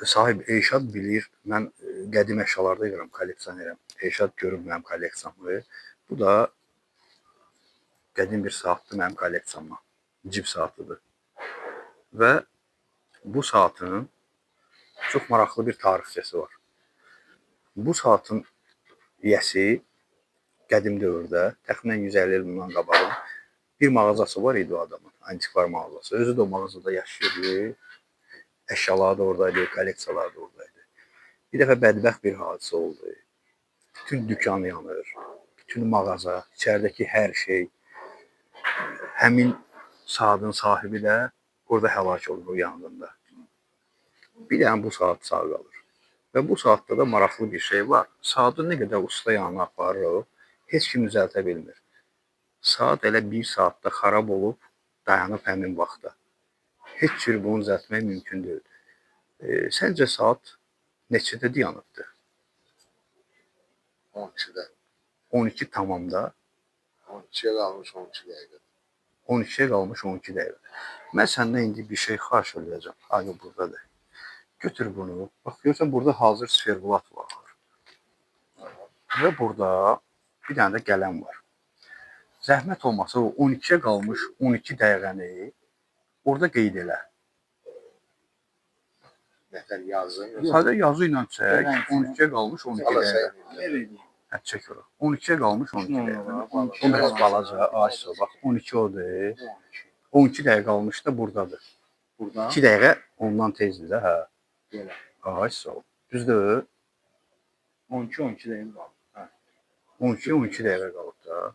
Sahib Elşad bilir, mən qədim əşyalarda yığıram, kolleksionerəm. Elşad görür mənim kolleksiyamı. Bu da qədim bir saatdır mənim kolleksiyamda. Cib saatıdır. Və bu saatın çox maraqlı bir tarixçəsi var. Bu saatın yiyəsi qədim dövrdə, təxminən 150 il bundan qabaq bir mağazası var idi o adamın, antikvar mağazası. Özü də o mağazada yaşayırdı. Əşyaları da oradaydı, kolleksiyaları da oradaydı. Bir dəfə bədbəxt bir hadisə oldu. Bütün dükan yanır, bütün mağaza, içəridəki hər şey. Həmin saatın sahibi də orada həlak olur o yanğında. Bir dənə bu saat sağ qalır. Və bu saatda da maraqlı bir şey var. Saatı nə qədər usta yanına aparır, heç kim düzəltə bilmir. Saat elə bir saatda xarab olub, dayanıb həmin vaxtda. Heç cür bunu düzəltmək mümkün deyil. Səncə saat neçədə dayanıbdır? 12'de. 12 tamamda. 12'ye kalmış 12 dakika. 12-yə qalmış 12 dəqiqə. Mən səndən indi bir şey xahiş eləyəcəm. Ay, buradadır. Götür bunu. Bax, görürsən burada hazır sferbulat var. Və burada bir dənə də qələm var. Zəhmət olmasa o 12-yə qalmış 12 dəqiqəni orada qeyd elə. Nətər yazın. Sadə yazı ilə çək. Qələm. 12-yə qalmış 12 Ala dəqiqə. sən. Nereye? Hə, çək ora. 12-yə qalmış 12 dəqiqə. O O biraz balaca, ayso, bax 12 odur. 12 dəqiqə qalmış da buradadır. Buradan. 2 dəqiqə ondan tezdir də, hə. Belə. Ay sağ ol. Düzdür? 12-12 dəqiqə qaldı. Hə. 12-12 dəqiqə qalıb da.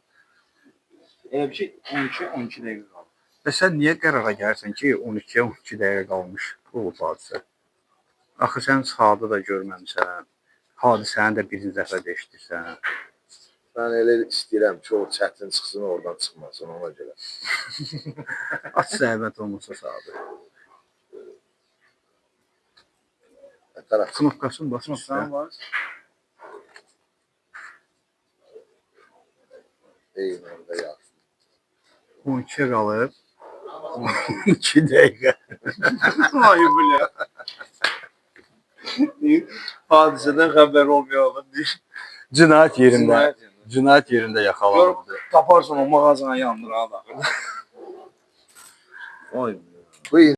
Elə bir şey 12-12 dəqiqə qaldı. Və sən niyə qərara gəlirsən ki, 12-yə 12 dəqiqə qalmış olub hadisə? Axı sən saatı da görməmisən. Hadisəni də birinci dəfə də eşidirsən. Mən elə istəyirəm ki, o çətin çıxsın, oradan çıxmasın ona görə. Aç zəhmət olmasa saatı. Nətər açıq. Knopkasını bas üstə. Knopkanı var. Eyni orada yaz. 12-yə qalıb 12 dəqiqə. Ay bile. Hadiseden haber olmuyor adam değil. Cinayət yerində. Cinayət yerində. Cinayət yerində yaxalanıbdı. Taparsın o mağazanı yandıran adam. Ay bile. Bu